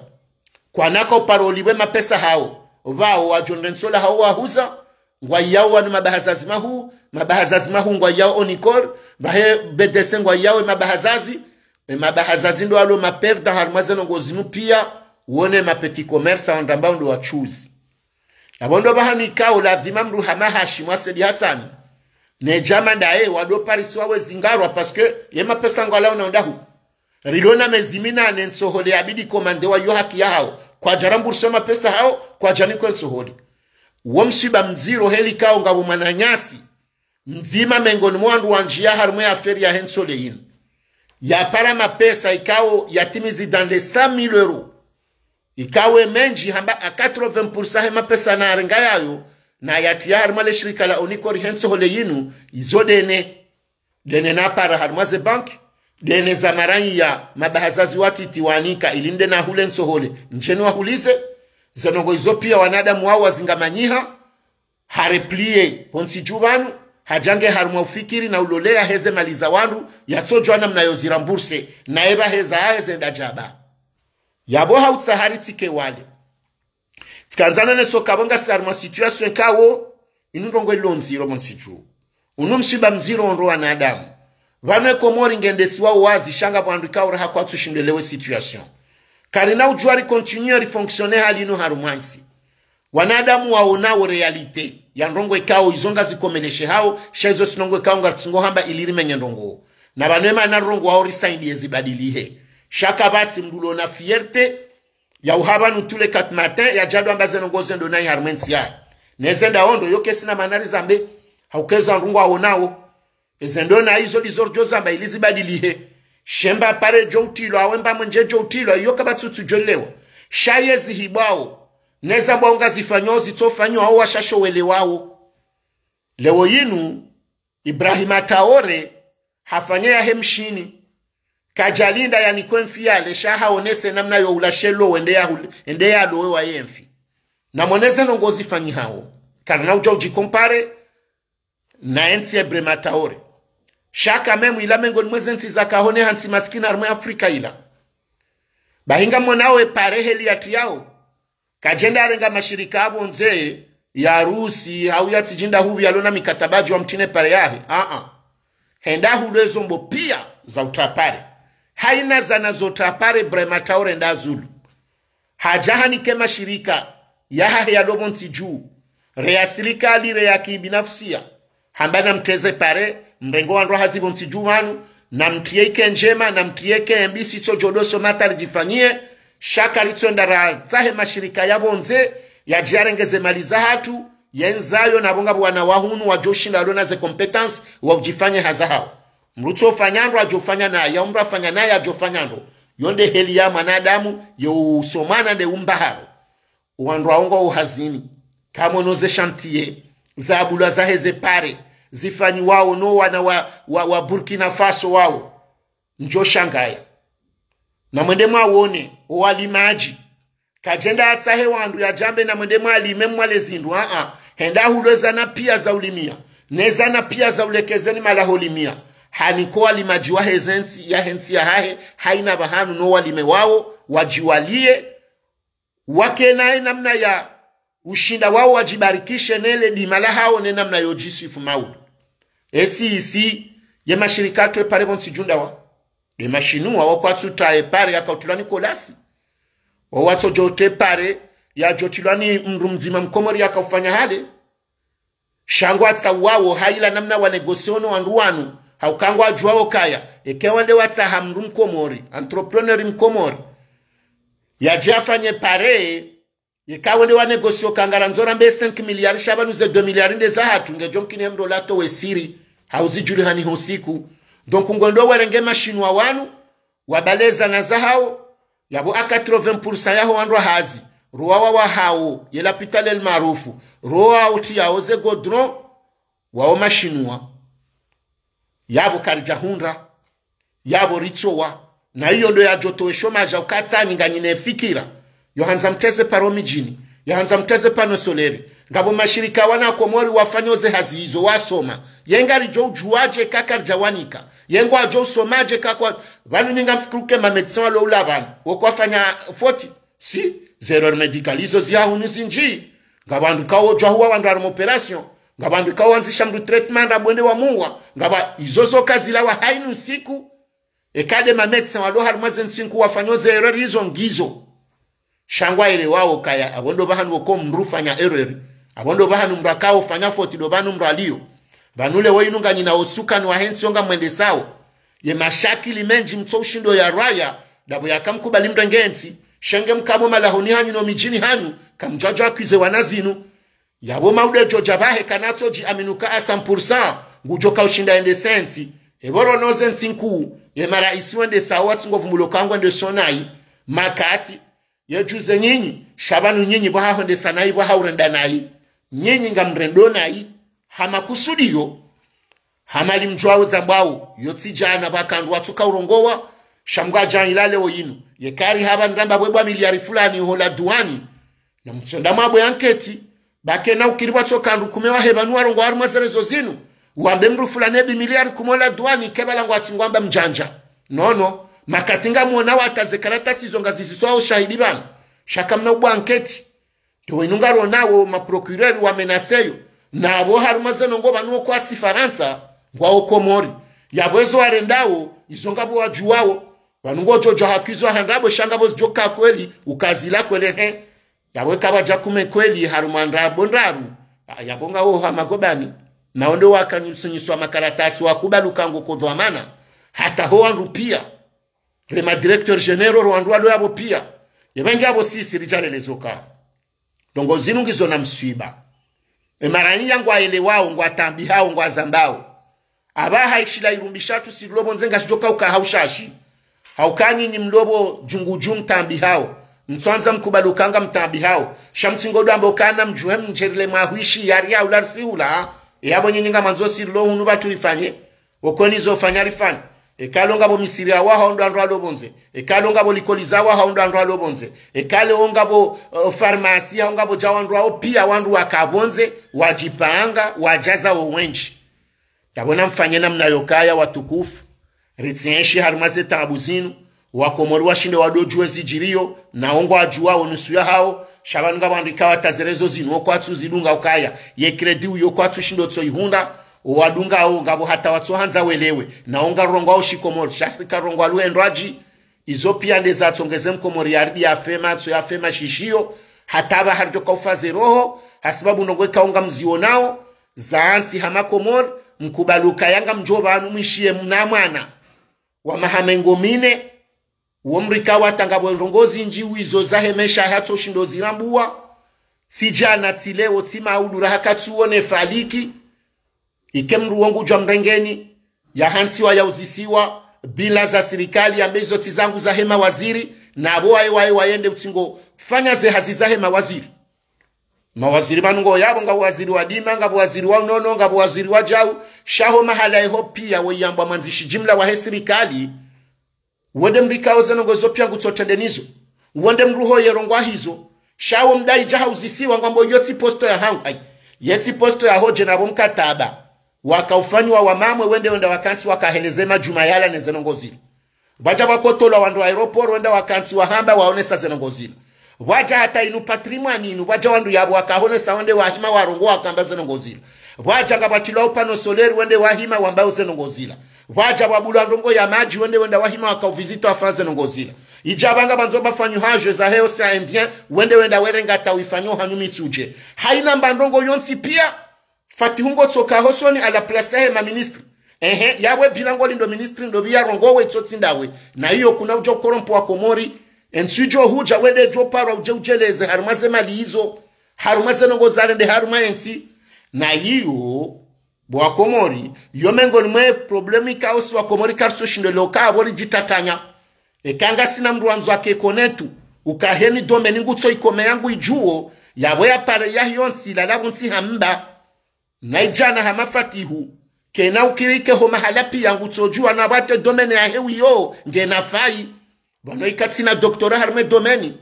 Kwana ka uparo ulipve mapesa hao. Pvao wadjo ndre ntsohole hao wahuza. Ngwayao wanu mabahazazi mahuu. Mabahazazi mahuu ngwayao Onicor. Pvahe B D C ngwayao ye mabahazazi. Ye mabahazazi ndo walo ma perdants harumwa ze ndrongoo zinu piya. Wone ma petits commerçants wandru ambao ndo watsuzi. Yapvo ndo pvahanu ikao ladhima mdru hama Hashim Said Hassan ne djama ndaye wado parisiwa we zingarwa parce que ye mapesa ngwalao na ondahu. Rilona mezi minane ntsohole yabidi komande wa yo haki yahao. Kwadja rembourser mapesa hao, kwadja nikwe ntsohole. Wo msiba mdziro heli ikao ngapvo mwananyasi mdzima mengoni mwa wandru wandjiya harumwa ye affaire yahe ntsohole yinu. Yapara mapesa ikao yatimizi dans les cent mille euros. Ikao ye mendji hamba à quatre-vingts pour cent he mapesa narenga yayo, nayatiya harumwa le shirika la Onicor he ntsohole yinu, izo dene. Dene napara harumwa ze banki, dene za maranyi ya mabahazazi watiti wanika ili nde nahule ntsohole, ndjeni wahulize, ze ndrongoo izo piya wanadamu wao wazingamanyiha, ha replier pvo ntsi dju pvanu, hadja nge harumwa ufikiri na uloleya heze mali za wandru, yatsodjuwa namna yo zi rembourser, naye pvahe zahahe zenda djaba. Yapvo hautsaha ritsike wale. Tsikandza none so kapvo ngasi harumwa situation ikao, inu ndrongoo ilo ndziro pvo ntsi dju. Unu msiba mdziro ondro wanadamu. Pvanu ye Komori ngendesiwao wazi sha ngapvo wandru ikao raha kwatsu shindwa elewe situation. Karina udjuwa ri continuer ri fonctionner hali inu harumwa ntsi. Wanadamu waonao réalité ya ndrongoo ikao izo ngazikomeleshehao, sha izo tsi ndrongoo ikao ngaritsingo hamba ili rimenye ndrongoo. Na pvanu ye mana rirongowao risaidiye zibadilihe. Sha kapvatsi mdru ulona fierté, ya uhapva nu tous les quatre matins, yadja ndo amba ze ndrongoo zendo nayi harumwa entsi yahe. Ne zenda ondro, yo ketsina mana rizambe, hauka eza ndrongoo waonao. Eze ndo na izo ndizo ridjo zamba ili zibadilihe. She mba pare djo utilwa, awe mba mwendje djo utilwa, iyo kapvatsi utsudjo elewa. Sha ye zihibwao, ne zambwao ngazifanyao, zitsofanyao, wao washasho welewao. Leo yinu, Ibrahima Traoré, hafanya yahe mshini. Kadjalinda yanikwe mfi yale, sha haonese namna yo ulashelo, wende ya hule, ende ya lowe wa ye mfi. Na mwoneze ndrongoo zifanyihao. Karina udja udji comparer, na entsi ya Ibrahima Traoré. Sha quand même ila mengoni mwa ze ntsi zaka hone hantsi masikini harumwa Afrika ila. Bahi ngamwonao ye pare heli yatiyao. Kadjenda yarenga mashirika ya pvondze ya Rusi, hau yatsidjinda hupvi yalona mikataba dju wa mtine pare yahe. Aa. Henda hule zombo piya za utrapare. Haina zana zo trapare Ibrahima Traoré nda zulu. Hadja hanike mashirika yahahe yalo pvo ntsi dju, re ya sirikali, re ya kibinafsia, hamba namteze pare, mrenge wandru hazi pvo ntsi dju pvanu, namtriye ike ndjema, namtriye ike mbi, si tsodjo doso mata ridjifanyiye, sha karitso enda ratsahe mashirika ya pvondze, yadje yarenge ze mali zahatru, yendzayo na pvo ngapvo wana wa hunu wadjo shinda walona ze compétence, wa udjifanye haza hawo. Mdru tso fanya ndro adjo fanya naye, mdru afanya naye adjo fanya ndro. Yo nde heli ya mwanadamu, yo usomana nde umbaharo. Wandru waongo uhazini. Kamwono ze chantier, za bulwa zaheze pare, zifanyiwao no wana wa, wa, wa Burkina Faso wao. Ndjo shangaya. Na mwende mwawone, o walimadji. Kadjenda atsahe wandru yadjambe na mwende mwalime mwale zindru, aa. Hende ahule zana pia za ulimia, ne zana pia za ulekezeni malaho limia. Haniko walimadji wahe zentsi, yahe ntsi yahahe, haina pvahanu no walime wao, wadjiwalie, wakena ye namna ya ushinda wao wadjibarikishe nele dima lahao ne namna yo djisifu maudu. Esi isi, ye mashirika yatwe pare pvontsi djunda wa. Nde mashinua wakwatsu taye pare yakautulwa ni Colas. Wawatsodjo te pare yadjotilwa ni mndru mdzima mkomori yakaufanya hale. Sha ngwatsauwao haina namna wanegosiono wandru wanu, hauka ngwadjuwao kaya, eka wende watsaha mndru mkomori, entrepreneur mkomori, yadje afanye pare, eka wende wanegosio kangara ndzora mbe cinq milliards, sha pvanu ze deux milliards nde zahatru, ngedjo mkini he mndru latowe siri, hauzidjulihani husiku. Donc ngwendo werenge mashinua wanu, wabale zana zahao, yapvo a quatre-vingts pour cent yaho wandru wa hazi, rowawa wahao, ye lapitali El Maarouf, rowa uti yao ze goudron, wao mashinua. Yapvo karidjahundra, yapvo ritsowa. Na iyo ndo yadjotowe shomaji ukatsanyi nganyine fikira. Yohandza mteze paro midjini, yohandza mteze pano solere. Ngapvo mashirika wana Komori wafanyao ze hazi izo wasoma. Ye ngaridjo udjuwadje ka karidjawanika? Ye ngwadjo usomadje ka kwa, pvanu nyi ngamfikiri uka ma médecins walo ula pvanu, wo kwafanya faute? Si, ze erreurs médicales izo ziya hunu zindji. Ngapvo wandru kao djuwa huwa wandru harumwa opération. Ngapvo wandru kao wandzisha mndru traitement nda bwende wamuwa. Ngapvo izo zo kazilawa haina usiku. Eka nde ma médecins walo harumwa ze ntsi nkuu wafanyao ze erreurs izo ngizo. Sha ngwaelewao kaya, apvo ndo pvahanu woko mndru ufanya erreur. Apvo ndo pvahanu mndru akao ufanya faute ndo pvahanu mndru alio. Pvanu leo inu nganyina osukani wahe ntsi yo ngamwendesao. Ye mashakili mendji mtso ushindo ya raya, ndapvo yaka mkubali mrenge ntsi, sha nge mkapvo malahoni hanyu no midjini hanyu, kamdjadjo akwize wana zinu. Yapvo maudu djodja pvahe kanatsodji aminuka à cent pour cent, ngudjoka ushinda yendese ntsi. Epvo rono ze ntsi nkuu, ye maraisi wendesao watsi ngo vumbulo ka ngwendesao nayi, makati, ye djuze nyinyi, sha pvanu nyinyi pvwaha hwendesa nayi, pvwaha urenda nayi. Nyinyi ngamrendo nayi, ha makusudio, hama limdjuwao zambwao, yo tsi djana pvaka wandru watsuka urongowa, sha mngwadja ila leo yinu. Ye kari hapva ndraba pvwe pvwa miliari fulani ho la douane. Na mtsonda mwabwe enquête, ba kena ukiri pvwatsoka wandru kume wahe pvanu warongowa harumwa ze réseaux zinu. Wambe mndru fulani ebi miliari kume ho la douane, kepvala ngwatsi ngwamba mdjandja. Nono, makati ngamwona wata ze karatasi zo ngaziziswao shahidi pvanu. Sha kamna ubwa enquête. Ndo inu ngaronao ma procureur wamenaseyo. Na apvo harumwa ze ndrongoo pvanu wo kwatsi Farantsa, ngwao Komori. Yapvo ezo warendao, izo ngapvo wadjuwao. Pvanu ngodjodjo hakwizo handa pvo sha ngapvo zidjoka kweli, ukazila kweli he. Yapvo eka pvwadja kume kweli harumwa ndrabo ndraru. A, yapvo ngawo ha magobani. Na wo ndo wakanyusinyiswa makaratasi wakubali uka ngo kodhwamana. Hata ho wandru pia. Re ma directeurs généraux ro wandru walo yapvo pia. Ye pvangi yapvo sisi ridjalelezo ka ndrongoo zinu ngizo na mswiba. E maraiya ngwaelewao, ngwatambihao, ngwazambao. Apvaha ishila irumbi shatru sirilo pvondze ngashidjoka uka ha ushashi. Hauka nyinyi mlo pvo djungu dju mtambihao. Mtswandza mkubali uka ngamtambihao. Sha mtsingo dwamba ukana mdjuhe mndjerile mwahwishi yari ya ula risi ula. Yapvo nyinyi ngamwandzo sirilo hunu pvatsu rifanye. Okoni zo fanya rifanye. Eka lo ngapvo misiri ya waha wo ndo wandru walo pvondze. Eka lo ngapvo likoli za waha wo ndo wandru walo pvondze. Eka lo ngapvo, eh, farmasi, ha wo ngapvo dja wandru wao pia wandru waka pvondze, wadjipanga, wadjaza wo wendji. Yapvo namfanye namna yo kaya watukufu. Ritsienshi harumwa ze taabu zinu. Wakomori washinde wadodjuwe zidjiriyo, na wo ngwadjuwao nusu yahao, sha pvanu ngapvo wandru ikao hata ze réseaux zinu, wo kwatsu zidunga ukaya, ye crédit uyo kwatsu shindo tso ihundra, wo wadungao ngapvo hata watso handza welewe, na wo ngarongoao shikomori, sha sika rongoa luendwaji, izo pia nde zatsongeze mkomori yaridi yafe matso, yafe mashishiyo, hata pvaha ridjoka ufa ze roho, hasibabu ndrongoo ikao ngamzionao, za ntsi hama Komori, mkubali ukaya ngamdjo pvanu mwishiye mna mwana wa maha mengo mine, wo mdru ikao hata ngapvo ndrongoo zindji wizo zahe maesha hatso shindo zirambuwa, tsi djana, tsi leo, tsi maudu raha katsuone faliki, ike mdru wo ngudjwa mrengeni, yahantsiwa yauzisiwa, bila za sirikali, yambe izo tsi zangu zahe mawaziri, na apvo waye, waye, wayende utsingo fanya ze hazi zahe mawaziri. Mawaziri pvanu ngo yapvo, ngapvo waziri wa dima, ngapvo waziri wa unono, ngapvo waziri wa djau, sha ho mahala eho pia wo yambwa mwandzishi jimla wahe sirikali. Wo nde mdru ikao ze ndrongoo zo pia ngutso trende nizo. Wo nde mdru ho yerongoa hizo. Sha wo mdai dja hauzisiwa ngwambo iyo tsi posto yahangu. Ayi. Yetsi posto ya hodje na bo mkataba. Waka ufanywa wa mamwe wende wenda wakantsi wakaheleze madjumba yala ne ze ndrongoo zila. Pvwadja pvwakotolwa wandru wa aéroport wenda wakantsi wahamba waonesa ze ndrongoo zila. Pvwadja hata inu patrimoine inu, pvwadja wandru yapvo wakahonesa wende wahima warongoa wakamba ze ndrongoo zila. Pvwadja ngapvwatilwa o panneau solaire wende wahima wamba ze ndrongoo zila. Pvwadja pvwabulwa ndrongoo ya madji wende wenda wahima waka uvisite wafanya ze ndrongoo zila. Idja pvanga pvandzo pvafanywa haje za he océan Indien wende wenda werenga ta uifanywa hanyu Mitsudje. Haina mba ndrongoo yontsi pia. Fatihu ngutsoka hosoni à la place yahe ma ministre. Ehe, yapvo pvila ngolindo ministre ndo pvia rongowe itsotsi ndawe. Na iyo kuna udjo korompo wa Komori. Entsi idjo hudja wende djo parwa udje udjeleze harumwa ze mali izo. Harumwa ze ndrongoo zarende harumwa yentsi. Na iyo, bo wa Komori, yo mengoni mwe problème ikao si wa Komori karitso shindo leo ka pvo ridjitatanya. Eka ngasina mndru wandzo ake konetu, uka heni domaine ngutso ikome yangu idjuo, yapvo ya pare ya hiyo ntsi lala pvuntsi hamba. Na idjana hama Fatihu, kena ukirike ho mahala pia ngutsodjua na pvwate domaine yahe wiyo, ngena fayi. Pvanu ika tsina doctorat harumwa e domaine.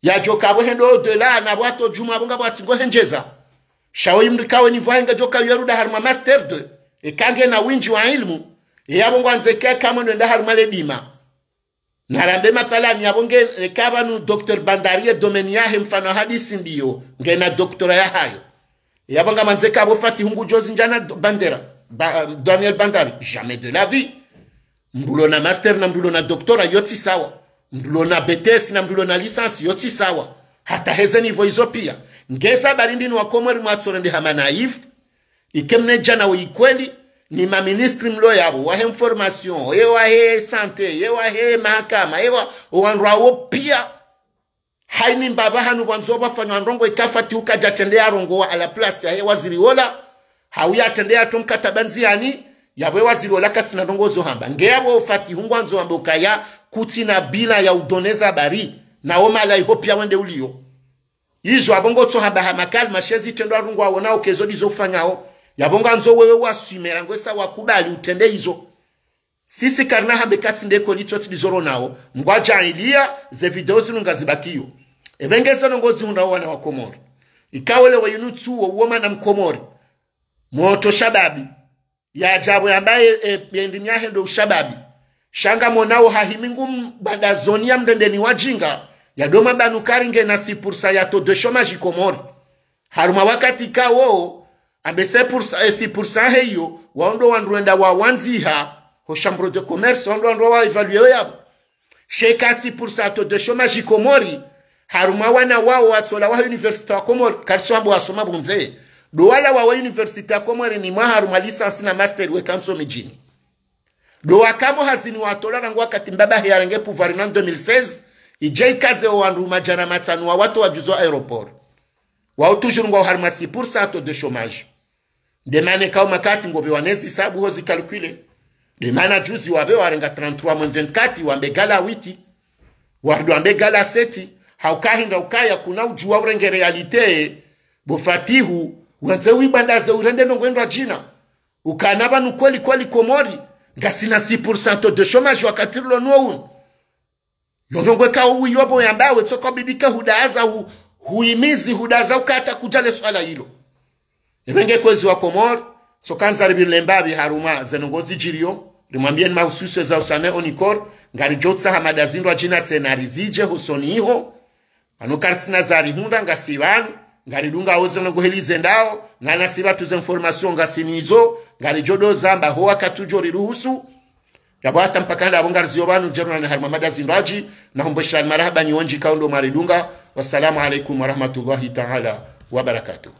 Yadjoka pvo hendo au-delà na pvwato djuma pvo ngapvwatsi ngo hendjeza. Sha oyi mndru kawe niveau yahe ngedjoka yeruda harumwa master deux. Eka ngena windji wa ilmu. Yapvo ngwandzo eka kamwe ndo enda harumwa le dima. Narambe mathalani yapvo nge, eka pvanu docteur Bandari ye domaine yahe mfano hadisi ndiyo, ngena doctorat yahayo. Yapvo ngamwandzo eka pvo Fatihu ngudjo zindjana do-, Bandera, ba, Daniel Bandari, jamais de la vie. Mndru ulo na master na mndru ulo na doctorat yotsi sawa. Mndru ulo na B T S na mndru ulo na licence yotsi sawa. Hata heze niveau izo pia. Ngeza bari ndini wa Komori mwatsorendeha ma naïf. Ike mnedjana wo ikweli, ni ma ministre mlo yapvo, wahe information, ye wahe santé, ye wahe mahakama, ye wa, wandru wawo pia. Haini mbapvi hanu pvandzo pvafanywa ndrongoo ika Fatihu kadja trende yarongowa à la place yahe waziri wola. Hau ya trende yatria mkataba ndziani, yapvo e waziri wola katsina ndrongoo zo hamba. Nge yapvo Fatihu ngwandzo wambe ukaya kutsina bilan ya udonner ze habari. Na wo mala iho pia wende uliyo. Izo yapvo ngutso hamba ha makalima sha ezi trendwa rungu wawona uka ezo ndizo ufanyao. Yapvo ngandzo wewe waswimera ngwesa wakubali utrende izo. Sisi karina hamba eka tsi nde kweli tsotsi ndizo ronao, ngwadja iliya, ze video zinu ngazibakiyo. Epvenge ze ndrongoo zihundrao wana wa Komori. Ikao leo yinu tsuwo uwo mwana Mkomori. Mwoto shababi. Yadja pvo yamba e, e, ye ndimi yahe ndo ushababi. Sha ngamonao hahimi ngu mbandazoni ya mndrendeni wa djinga. Yadoma pvanu kari ngena six pour cent ya taux de chômage Komori. Harumwa wakati kawo, ambe six pour cent, eh, six pour cent heiyo, wao ndo wandru wenda wawandziha, ho chambre de commerce, wao ndo wandru wa évaluer yapvo. Sha eka six pour cent taux de chômage Komori, harumwa wana wao watsola wa université wa Komori, karitso wambo wasoma pvondze. Ndo wala wa université ya Komori ni mwa harumwa licence na master weka ntso midjini. Ndo wakao hazini watola rangu wakati mbaba he yarenge pouvoir na deux mille seize, idje ikaze o wandru madjana matsanu wa watru wadjuzo aéroport. Wao toujours ngwao harumwa six pour cent taux de chômage. Ndemana eka o makati ngopvewa nezi hisabu ho zi calculer. Ndemana juzi wapve warenga trente-trois moins vingt-quatre, wambe gala huit. Warudi wambe gala sept. Hauka hindri ukaya kuna udjuwa urenge réalité. Bo Fatihu, wandze wibandaze urende ndrongoo ndrwadjina. Ukana pvanu kweli kweli Komori ngasina six pour cent taux de chômage wakati rilo nuwo unu. Yo ndrongoo eka uwiyo pvo yambawe tsoka bidike hudaza hu, huimizi hudaza ukata kudja le swala ilo. Epvenge kwezi wa Komori, tsoka ndzari pvile mbapvi harumwa ze ndrongoo zidjiriyo, rimwambieni mahususu eza usane onikor, ngaridjo utsaha mada zindrwadjina tsena rizidje hosoni iho, pvanu karitsina zarihundra ngasi pvanu, ngaridungao ze ndrongoo heli zendao, na nasi pvatru ze information ngasi nizo, ngaridjo ndo zamba ho wakati udjo riruhusu. Yapvo hata mpaka ndapvo ngariziyo pvanu djeruna ne harumwa mada zindrwadji, na humbweshelani marahaba nyi wondji ikao ndo mwaridunga. Wassalamu alaikum warahmatullahi taala wabarakatuh.